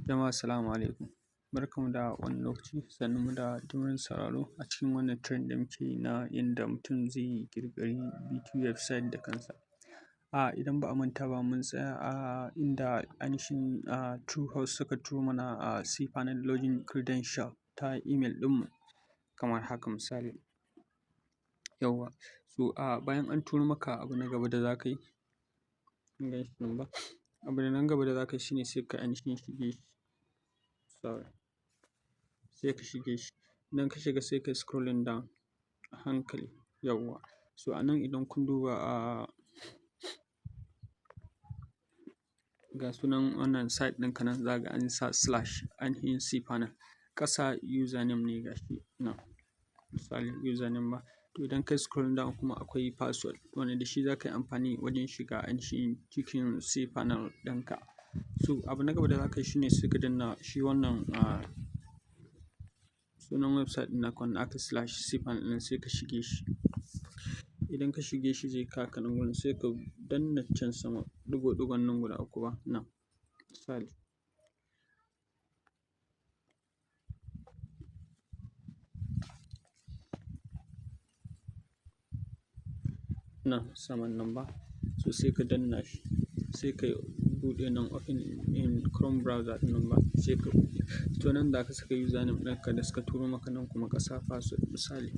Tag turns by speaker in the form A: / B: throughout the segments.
A: Jama'a assalamu alaikum, barkanmu da wannan lokaci, sannunmu da jimirin sauraro a cikin wannan training da muke yi na yanda mutum zai ƙirƙiri website da kansa. Idan ba a manta ba, mun tsaya a inda ainihin Truehost suka turo mana cPanel login credential ta email ɗinmu kamar haka misali. Yawwa, so bayan an turo maka, abu na gaba da za ka yi, kun gan shi nan ba, abu na gaba da za ka yi shi ne sai ka ainihin shige shi, sorry, sai ka shige shi. Idan ka shiga, sai ka yi scrolling down a hankali, yawwa. So a nan idan kun duba, ga sunan wannan site ɗinka nan, za ka ga an sa slash ainihin cPanel. Ƙasa username ne, ga shi nan misali username ba. To idan ka yi scrolling down kuma, akwai password wanda da shi za ka yi amfani wajen shiga ainihin cikin cPanel ɗinka. So abu na gaba da za ka yi shi ne sai ka danna shi wannan sunan website ɗin naka wanda aka slash cPanel ɗin, sai ka shige shi. Idan ka shige shi, zai kawo ka nan wurin, sai ka danna can sama ɗigo-ɗigon nan guda uku ba nan misali. Nan saman nan ba, so sai ka danna shi, sai ka buɗe nan open in Chrome browser ɗin nan ba, sai ka buɗe. To nan za ka saka username ɗinka da suka turo maka, nan kuma ka sa password misali.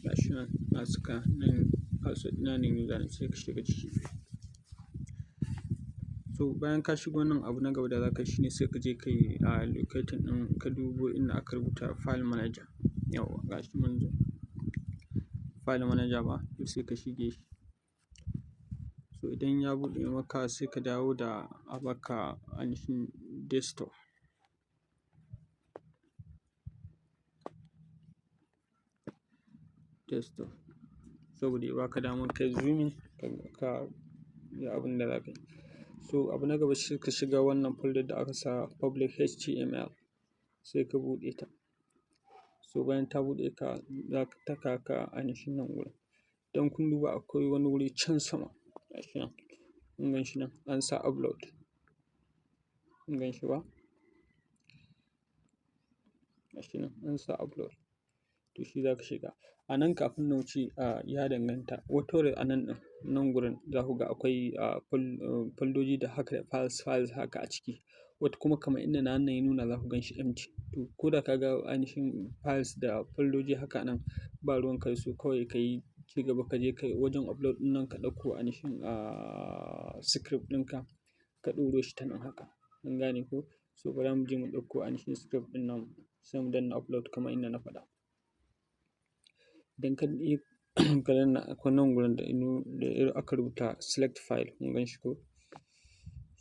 A: Ga shi nan na saka, nan password ɗina, nan username, sai ka shiga ciki. So bayan ka shigo nan, abu na gaba da za ka yi shi ne sai ka je ka yi locating ɗin, ka dubo inda aka rubuta file manager. Yawwa, ga shi mun zo. File manager ba, to sai ka shige shi. So idan ya buɗe maka, sai ka dawo da abarka ainihin desktop. Desktop. Saboda ya baka damar kai zooming ka yi abin da za ka yi. So abu na gaba, sai ka shiga wannan folder da aka sa public HTML, sai ka buɗe ta. So bayan ta buɗe ka, za ta kawo ka ainihin nan wurin. Idan kun duba, akwai wani wuri can sama, ga shi nan, kun gan shi nan an sa upload. Kun gan shi ba? Ga shi nan an sa upload. To shi za ka shiga. A nan kafin na wuce, ya danganta. Wata a nan ɗin, nan gurin za ku ga akwai foldoji da haka, files files haka a ciki. Wata kuma kamar inda na wannan ya nuna, za ku gan shi empty. To ko da ka ga ainihin files da foldoji haka nan, ba ruwanka da su, kawai ka yi ci gaba, ka je ka wajen upload ɗin nan, ka ɗauko ainihin script ɗinka, ka ɗuro shi ta nan haka. Kun gane ko? So bara mu je mu ɗauko ainihin script ɗin nan, sai mu danna upload kamar inda na faɗa. Idan ka yi, ka danna, akwai nan gurin da aka rubuta select file, kun gan shi ko?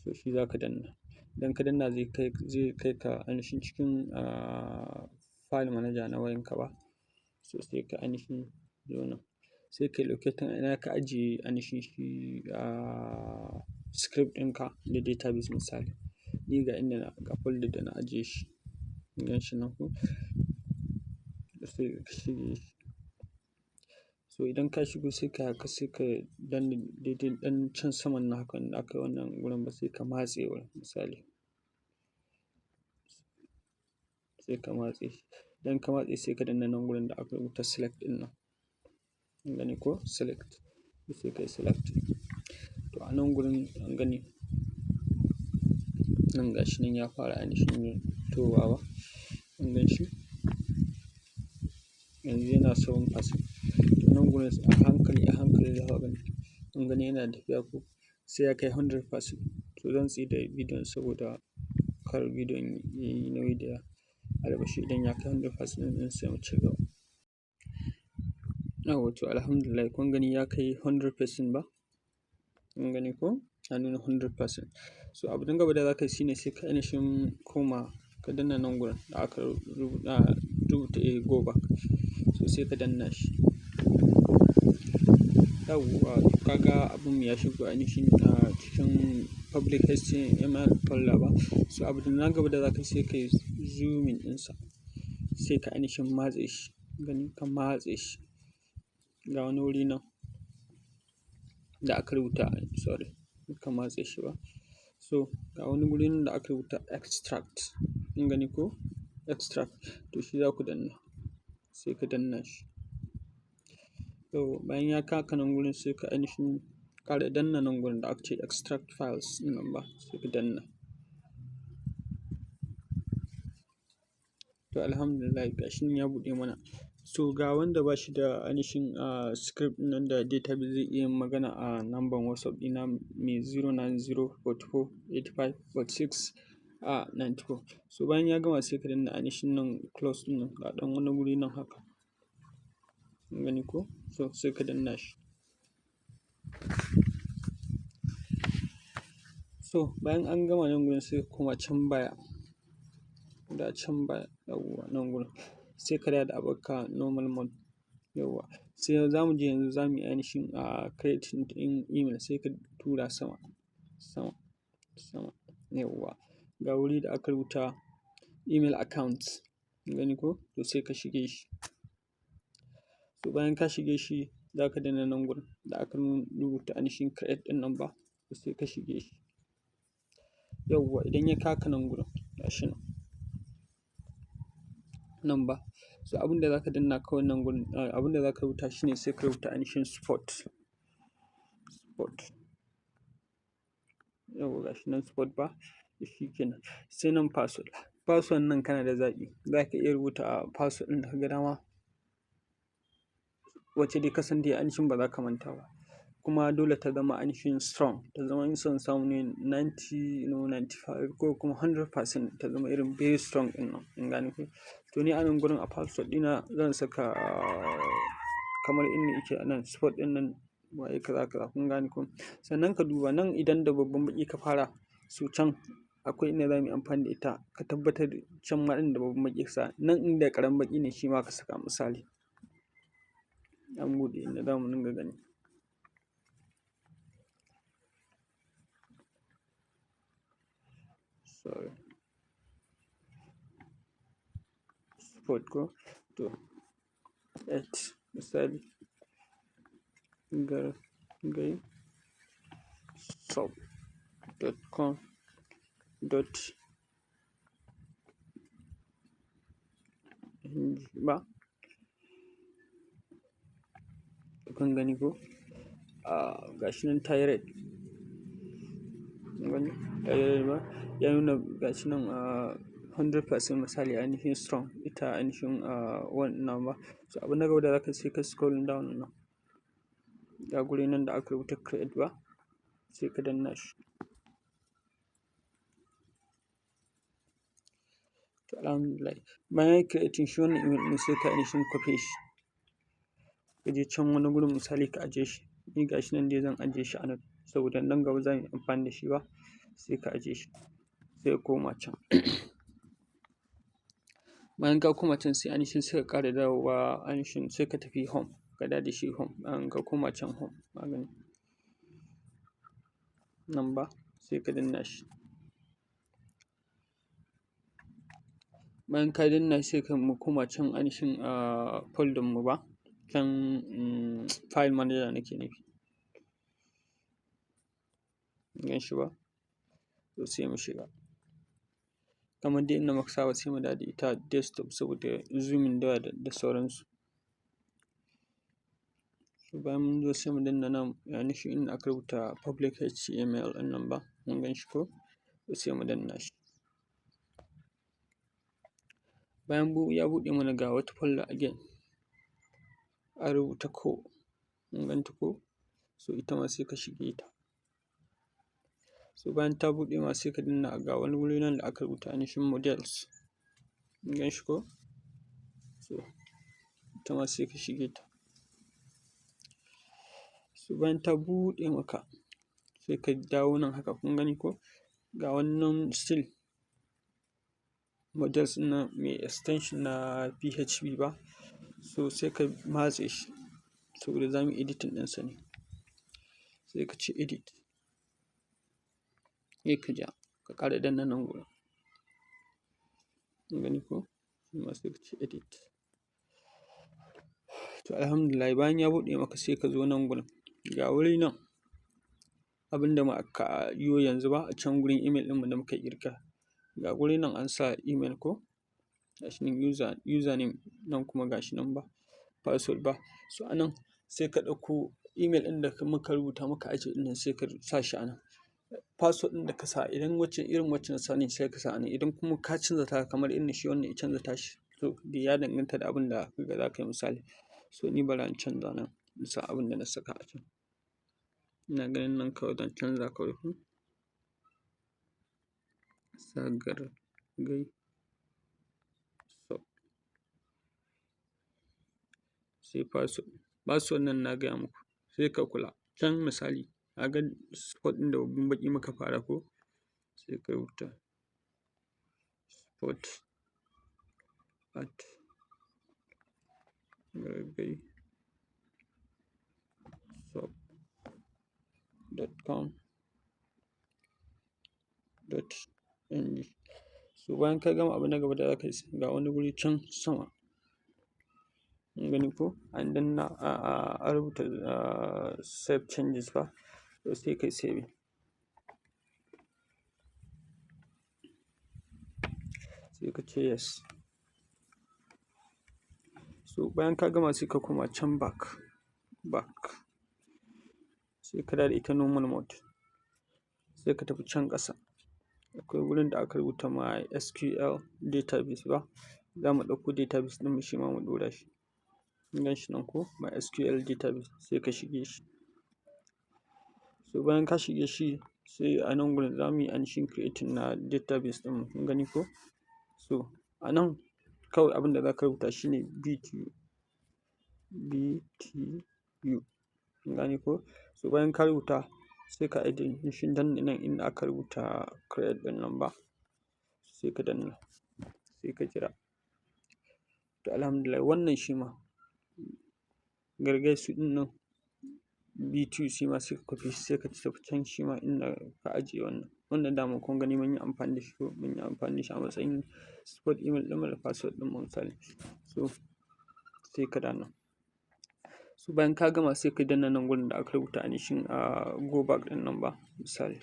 A: So shi za ka danna. Idan ka danna, zai kai ka ainihin cikin file manager na wayanka ba. So sai ka ainihin zo nan. Sai ka yi locating ina ka ajiye ainihin shi script ɗinka da database misali. Ni ga inda na ga folder da na ajiye shi. Kun gan shi nan ko? Sai ka shige shi. So idan ka shigo, sai ka haka, sai ka danna daidai ɗan can saman nan haka inda aka yi wannan wurin ba, sai ka matse wurin misali. Sai ka matse shi. Idan ka matse, sai ka danna nan wurin da aka rubuta select ɗin nan. Kun gani ko? Select. Sai ka yi select. To a nan gurin an gani, nan ga shi nan ya fara ainihin fitowa ba. Kun gan shi? Yanzu yana 7%. To nan gurin a hankali a hankali za ka gani. Kun gani yana tafiya ko? Sai ya kai 100%. To zan tsaida bidiyon saboda kar bidiyon yayi nauyi da yawa. Alabashi idan ya kai 100% ɗin, sai mu ci gaba. Yawwa, to alhamdulillah, kun gani ya kai 100% ba? Kun gani ko? Ya nuna 100%. So abu na gaba da za ka yi shi ne sai ka ainihin koma, ka danna nan gurin da aka rubuta go back. So sai ka danna shi. Yawwa, ka ga abun ya shigo ainihin cikin public HTML folder ba. So abu na gaba da za ka yi, sai ka yi zooming ɗinsa. Sai ka ainihin matse shi. Gani, ka matse shi. Ga wani wuri nan da aka rubuta, sorry, ka matse shi ba. So ga wani guri nan da aka rubuta extract, kun gani ko? Extract, to shi za ku danna, sai ka danna shi. To bayan ya kawo ka nan gurin, sai ka ainihin ƙara danna nan gurin da aka ce extract files ɗin nan ba, sai ka danna. To alhamdulillah, ga shi nan ya buɗe mana. So ga wanda ba shi da ainihin script ɗin nan da database, zai iya yin magana a number WhatsApp ɗina mai 090448546 94. So bayan ya gama, sai ka danna ainihin nan close ɗin nan. Ga ɗan wani wuri nan haka, kun gani ko? So sai ka danna shi. So bayan an gama nan gurin, sai ka koma can baya, da can baya, yawwa, nan gurin sai ka dawo da abarka normal mode, yawwa. Sai za mu je yanzu za mu yi ainihin creating ɗin email. Sai ka tura sama, sama, sama, yawwa, ga wuri da aka rubuta email account, kun gani ko? To sai ka shige shi. To bayan ka shige shi, za ka danna nan gurin da aka rubuta ainihin create ɗin nan ba, to sai ka shige shi. Yawwa, idan ya kawo ka nan gurin, ga shi nan, nan ba. So abin da za ka danna kawai nan gurin, abin da za ka rubuta shi ne, sai ka rubuta ainihin support, support. Yawwa, ga shi nan support ba, shi kenan. Sai nan password. Password nan kana da zaɓi, za ka iya rubuta password ɗin da ka ga dama, wacce dai ka san dai ainihin ba za ka manta ba. Kuma dole ta zama ainihin strong, ta zama in son samu ne 90, no, 95 ko kuma 100%, ta zama irin very strong ɗin nan, kun gane ko? To ni a nan gurin a password ɗina zan saka kamar inda yake a nan support ɗin nan, waye, kaza kaza, kun gane ko? Sannan ka duba nan, idan da babban baƙi ka fara, so can akwai inda za mu yi amfani da ita, ka tabbatar can ma ɗin da babban baƙi ka sa. Nan inda ƙaramin baƙi ne, shi ma ka saka. Misali, an buɗe inda za mu dinga gani. Sorry, support ko? To at misali gargaisop.com.ng ba, kun gani ko? Ga shi nan ta yi red, kun gani, ta yi red ba, ya nuna ga shi nan 100% misali ainihin strong ita ainihin wannan ba. So abu na gaba da za ka, sai ka scroll down nan, ga guri nan da aka rubuta create ba, sai ka danna shi. To alhamdulillah, bayan creating shi wannan email ɗin, sai ka ainihin kwafe shi, ka je can wani gurin, misali ka ajiye shi. Ni ga shi nan dai zan ajiye shi a nan, saboda nan gaba za mu yi amfani da shi ba. Sai ka ajiye shi, sai ka koma can. Bayan ka koma can, sai ainihin sai ka ƙara dawowa ainihin, sai ka tafi home, ka dawo da shi home. Bayan ka koma can home, ka gani nan ba, sai ka danna shi. Bayan ka danna shi, sai ka koma can ainihin folder mu ba, can file manager nake nufi, gan shi ba. To sai mu shiga kamar dai inda muka saba, sai mu dawo da ita desktop saboda zooming da sauransu. So bayan mun zo, sai mu danna nan ainihin inda aka rubuta public HTML ɗin nan ba, mun gan shi ko? To sai mu danna shi. Bayan ya buɗe mana, ga wata folder again an rubuta core, mun ganta ko? So ita ma sai ka shige ta. So bayan ta buɗe ma, sai ka danna, ga wani wuri nan da aka rubuta ainihin models, mun gan shi ko? So ita ma sai ka shige ta. So bayan ta buɗe maka, sai ka dawo nan haka, kun gani ko? Ga wannan still models ɗin nan mai extension na PHP ba. So sai ka matse shi, saboda za mu yi editing ɗinsa ne. Sai ka ce edit, sai ka ja, ka ƙara danna nan gurin, kun gani ko? Shima sai ka ce edit. To alhamdulillah, bayan ya buɗe maka, sai ka zo nan gurin, ga wuri nan Abin da muka yo yanzu ba, a can gurin email ɗinmu da muka ƙirƙira. Ga guri nan an sa email ko, ga shi nan username nan, kuma ga shi nan ba password ba. So a nan sai ka ɗauko email ɗin da muka rubuta muka ajiye ɗin nan, sai ka sa shi a nan. Password ɗin da ka sa, idan wacce irin wacce na sa ne, sai ka sa a nan. Idan kuma ka canza ta kamar irin shi wannan ya canza tashi, to ya danganta da abin da kaga za ka yi misali. So ni bara in canza nan, in sa abin da na saka a can. Ina ganin nan kawai zan canza kawai ko. Sa Gargai so sai password. Password nan na gaya muku, sai ka kula. Can misali, ka ga support ɗin da babban baƙi muka fara ko, sai ka rubuta support@gargaisoft.com.ng. So bayan ka gama, abu na gaba da za ka yi, ga wani guri can sama. Kun gani ko? An danna an rubuta "save changes" ba, to sai kai saving. Sai ka ce yes. So bayan ka gama, sai ka koma can back. Sai ka dawo da ita normal mode. Sai ka tafi can ƙasa. Akwai wurin da aka rubuta MySQL database ba. Za mu ɗauko database ɗinmu shi ma mu ɗora shi. Kun gan shi nan ko? MySQL database, sai ka shige shi. So bayan ka shige shi, sai a nan gurin za mu yi ainihin creating na database ɗinmu. Kun gani ko? So a nan kawai abin da za ka rubuta shi ne BTU. BTU. Kun gane ko? So bayan ka rubuta, sai ka ainihin danna nan inda aka rubuta create ɗin nan ba. Sai ka danna, sai ka jira. To alhamdulillah, wannan shi ma Gargaisu ɗin nan BTU, shi ma sai ka kwafe shi, sai ka tafi can shi ma inda ka ajiye wannan. Wannan dama kun gani mun yi amfani da shi ko, mun yi amfani da shi a matsayin support email ɗinmu da password ɗinmu misali. So sai ka danna. So bayan ka gama, sai ka danna nan gurin da aka rubuta ainihin go back ɗin nan ba misali.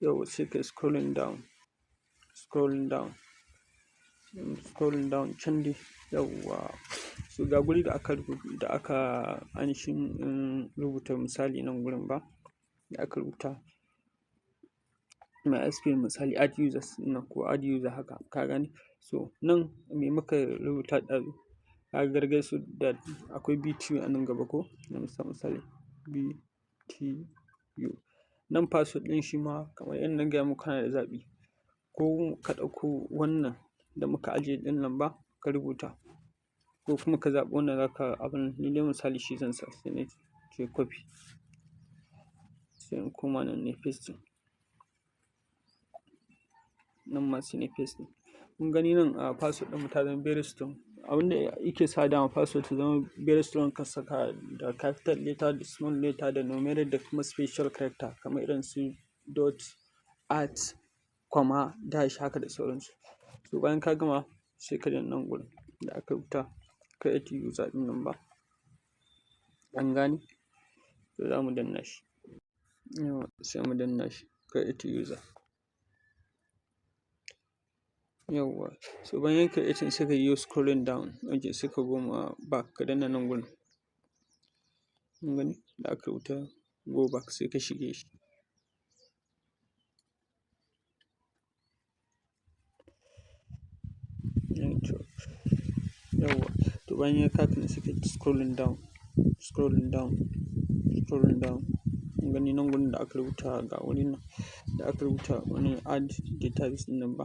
A: Yawwa, sai kai scrolling down, scrolling down, scrolling down can dai, yawwa. So ga guri da aka ainihin rubuta misali nan gurin ba, da aka rubuta MySQL misali, add users ɗin nan ko add user haka, ka gane? So nan me muka rubuta ɗazu? Ka ga Gargaisu da akwai BTU a nan gaba ko? Na misali BTU. Nan password ɗin shi ma kamar yadda na gaya muku, kana da zaɓi. Ko ka ɗauko wannan da muka ajiye ɗin nan ba ka rubuta, ko kuma ka zaɓi wanda za ka abun. Ni dai misali shi zan sa, sai na ce copy. Sai in koma nan nayi pasting. Nan ma sai nayi pasting. Kun gani nan password ɗinmu ta zama very strong. Abin da yake sa dama password ta zama very strong, ka saka da capital letter da small letter da numeric da kuma special character kamar irin su dot, at, comma, dash haka da sauransu. To bayan ka gama, sai ka danna nan gurin da aka rubuta create user ɗin nan ba. An gane? To za mu danna shi. Yawwa, sai mu danna shi, create user. Yawwa, so bayan yayi creating, sai ka yi scrolling down, okay, sai ka koma back, ka danna nan gurin. Kun gani da aka rubuta go back, sai ka shige shi. Network. Yawwa, to bayan ya kawo ka nan, sai ka scrolling down, scrolling down, scrolling down. Kun gani nan gurin da aka rubuta, ga wurin nan da aka rubuta wani add database ɗin nan ba.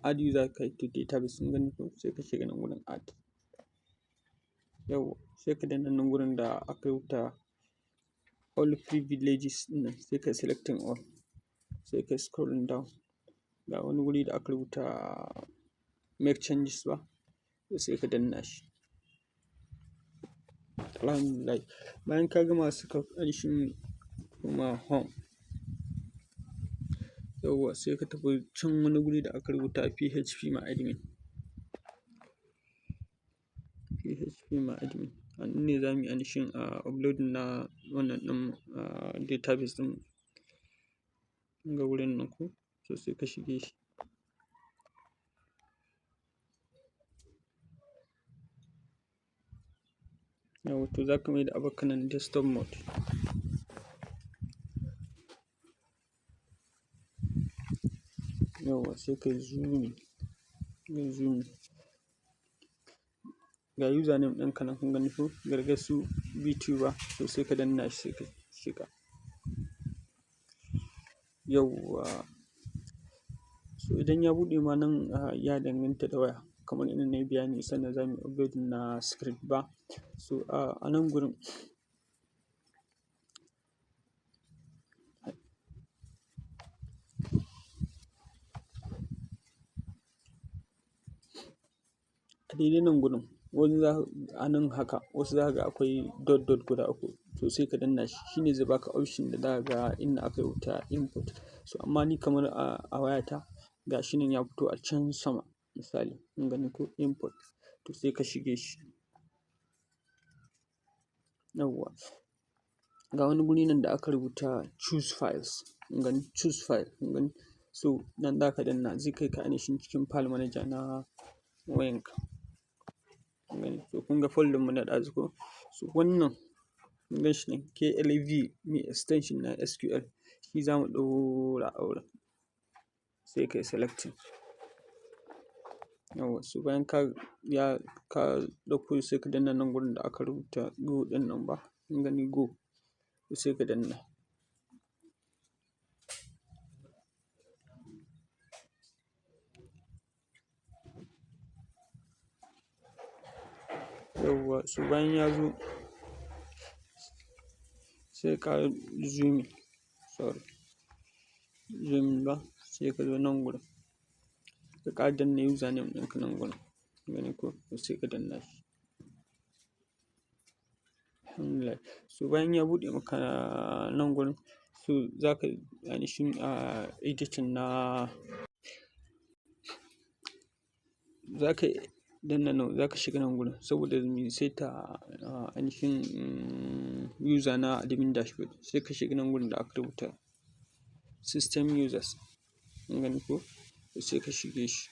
A: Add user kai to database, kun gani ko? Sai ka shiga nan gurin add. Yawwa, sai ka danna nan gurin da aka rubuta all privileges ɗin nan, sai ka selecting all. Sai ka scrolling down. Ga wani wuri da aka rubuta make changes ba, sai ka danna shi. Alhamdulillah. Bayan ka gama, sai ka ainihin koma home. Yawwa, sai ka tafi can wani guri da aka rubuta PHP my admin. PHP my admin a Nan ne za mu yi ainihin uploading na wannan ɗin database ɗin. Kun ga wurin nan ko? So sai ka shige shi. Yawwa, to za ka maida abarka nan desktop mode. Yawwa, sai kai zooming, kai zooming. Ga username ɗinka nan, kun gani ko? Gargasu VTuber, to sai ka danna shi, sai ka shiga. Yawwa. So idan ya buɗe ma nan, ya danganta da waya. Kamar inda na yi bayani sannan za mu yi uploading na script ba. So a nan gurin, a daidai nan gurin, wani za a nan haka, wasu za ka ga akwai dot dot guda uku, to sai ka danna shi, shi ne zai baka option da za ka ga inda aka rubuta input. So amma ni kamar a wayata, ga shi nan ya fito a can sama misali, kun gani ko? Input, to sai ka shige shi. Yawwa. Ga wani guri nan da aka rubuta choose files, kun gani? Choose file, kun gani? So nan za ka danna, zai kai ka ainihin cikin file manager na wayanka. Kun gani? To kun ga folder mu na ɗazu ko? So wannan, kun gan shi nan KLV mai extension na SQL, shi za mu ɗora a wurin. Sai kai selecting. Yawwa, so bayan ka ɗauko, sai ka danna nan gurin da aka rubuta go ɗin nan ba. Kun gani, go, sai ka danna. Yawwa, so bayan ya zo, sai ka zooming, sorry, zooming ba, sai ka zo nan gurin. Ka ƙara danna username ɗinka nan gurin. Kun gani ko? Sai ka danna shi. Alhamdulillah. So bayan ya buɗe maka nan gurin, so za ka ainihin editing na, za ka danna nan, za ka shiga nan gurin saboda mu saita ainihin user na admin dashboard. Sai ka shiga nan gurin da aka rubuta system users. Kun gani ko? Sai ka shige shi.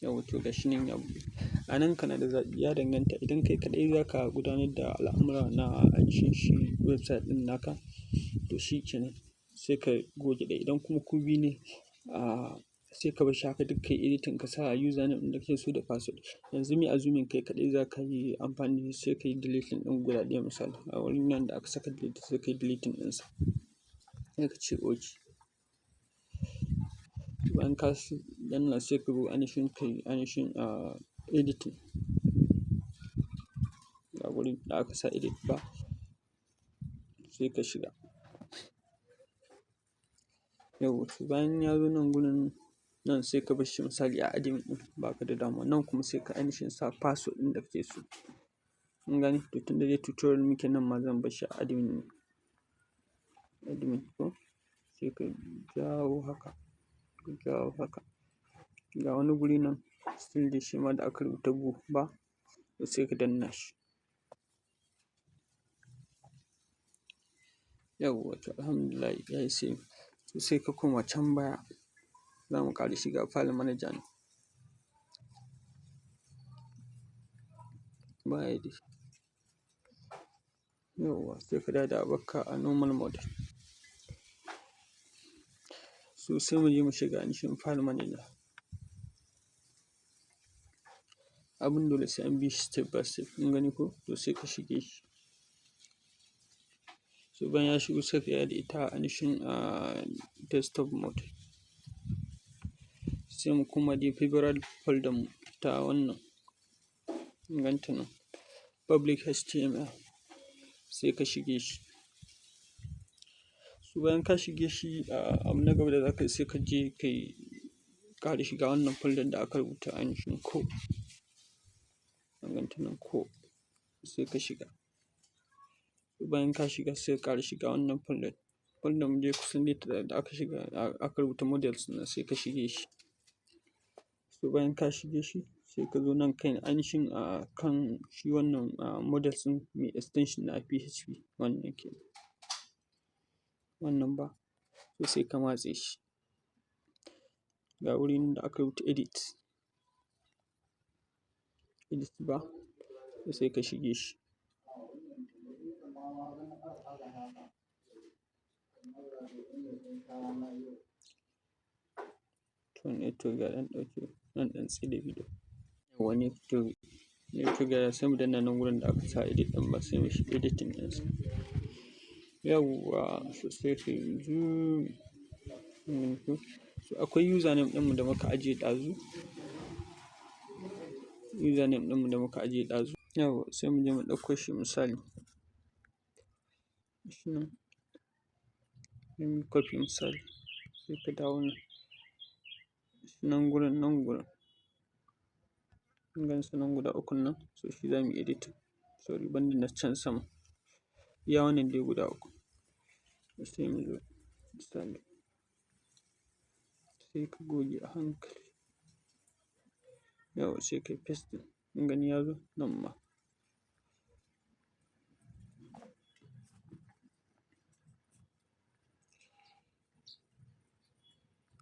A: Yawwa, to ga shi nan ya buɗe. A nan kana da zaɓi, ya danganta idan kai kaɗai za ka gudanar da al'amura na ainihin shi website ɗin naka, to shi kenan sai ka goge ɗaya. Idan kuma ku biyu ne, sai ka bar shi haka duk kai editing, ka sa username ɗin da kake so da password. Yanzu muyi assuming kai kaɗai za ka yi amfani, sai ka yi deleting ɗin guda ɗaya misali. A wurin nan da aka saka delete, sai ka yi deleting ɗinsa. Sai ka ce okay. Bayan ka danna, sai ka zo ainihin ka yi ainihin editing. Ga wurin da aka sa edit ba, sai ka shiga. Yawwa, to bayan ya zo nan gurin nan, sai ka bar shi misali a admin ɗin, ba ka da damuwa. Nan kuma sai ka ainihin sa password ɗin da kake so. Kun gane? To tunda dai tutorial muke, nan ma zan bar shi a admin ne. Admin ko? Sai ka jawo haka, ka jawo haka. Ga wani guri nan still dai shi ma da aka rubuta go ba, to sai ka danna shi. Yawwa, to alhamdulillah ya yi save. To sai ka koma can baya, za mu ƙara shiga file manager ne. Baya dai. Yawwa, sai ka dawo da abarka a normal mode. So sai mu je mu shiga ainihin file manager. Abin dole sai an bi shi step by step, kun gani ko? To sai ka shige shi. So bayan ya shigo, sai ka da ita ainihin desktop mode. Sai mu koma dai favorite folder mu ta wannan. Kun ganta nan, public HTML, sai ka shige shi. So bayan ka shige shi, abu na gaba da za ka yi, sai ka je ka yi ƙara shiga wannan folder da aka rubuta ainihin core. Kun ganta nan, core, sai ka shiga. Bayan ka shiga, sai ka ƙara shiga wannan folder. Folder mu dai kusan dai da aka shiga aka rubuta models nan, sai ka shige shi. So bayan ka shige shi, Sai ka zo nan kan ainihin kan shi wannan models ɗin mai extension na PHP, wannan kenan. Wannan ba, to sai ka matse shi. Ga wurin da aka rubuta edit. Edit ba, to sai ka shige shi. To network ya ɗan ɗauke, zan ɗan tsaida bidiyo. Yawwa, network ya, sai mu danna nan wurin da aka sa edit ɗin ba, sai mu shiga editing ɗinsa. Yawwa, so sai ka yi zoom. So akwai username ɗinmu da muka ajiye ɗazu. Username ɗinmu da muka ajiye ɗazu. Yawwa, sai mu je mu ɗauko shi misali. Gashi nan. Sai muyi copy misali. Sai ka dawo nan. Nan gurin, nan gurin. Kun gan su nan guda ukun nan, so shi za mu yi editing. Sorry, banda na can sama. Iya wannan dai guda uku. Sai mu zo misali. Sai ka goge a hankali. Yawwa, sai ka yi pasting. Kun gani ya zo nan ma.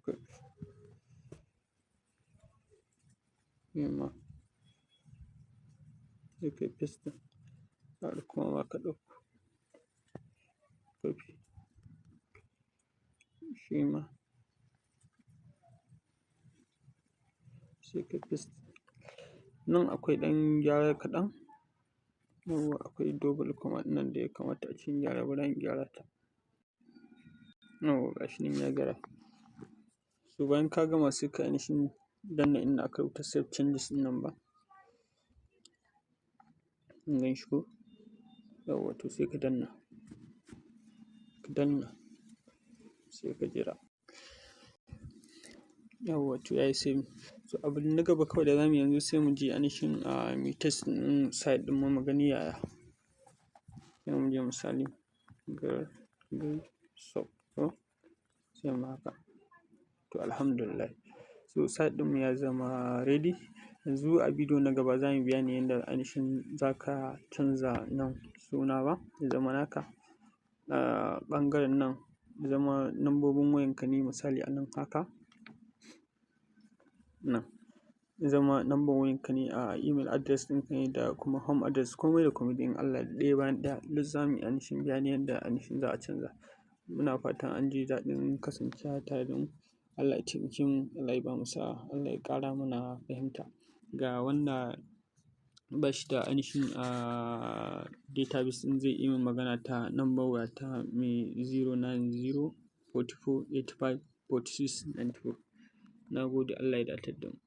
A: Copy. Nan ma. Sai ka yi pasting. Ƙara komawa ka ɗauko. Copy. Shi ma. Sai ka paste. Nan akwai ɗan gyara kaɗan. Yawwa, akwai double comma ɗin nan da ya kamata a ce in gyara, bari in gyara ta. Yawwa, gashi nan ya gyara. So bayan ka gama, sai ka ainihin danna inda aka rubuta save changes ɗin nan ba. Kun gan shi ko? Yawwa, to sai ka danna. Ka danna. Sai ka jira. Yawwa, to ya yi saving. So abu na gaba kawai da zamu yi yanzu, sai mu je ainihin mu test ɗin site ɗin mu, mu gani yaya. Sai mu je misali ga ko sai mu haka. To alhamdulillah. So site ɗinmu ya zama ready. Yanzu a bidiyo na gaba za mu yi bayani yanda ainihin za ka canza nan suna ba, ya zama naka. Ɓangaren nan ya zama lambobin wayanka ne misali a nan haka. Nan ya zama number wayanka ne, a email address ɗinka ne da kuma home address, komai da komai dai in Allah ya yarda ɗaya bayan ɗaya duk za mu yi ainihin bayani yanda ainihin za a canza. Muna fatan an ji daɗin kasancewa tare da mu. Allah ya taimake mu, Allah ya bamu sa'a, Allah ya ƙara mana fahimta. Ga wanda ba shi da ainihin database ɗin, zai iya min magana ta number waya ta mai 090 44 85 46 94. Na gode, Allah ya datar da mu.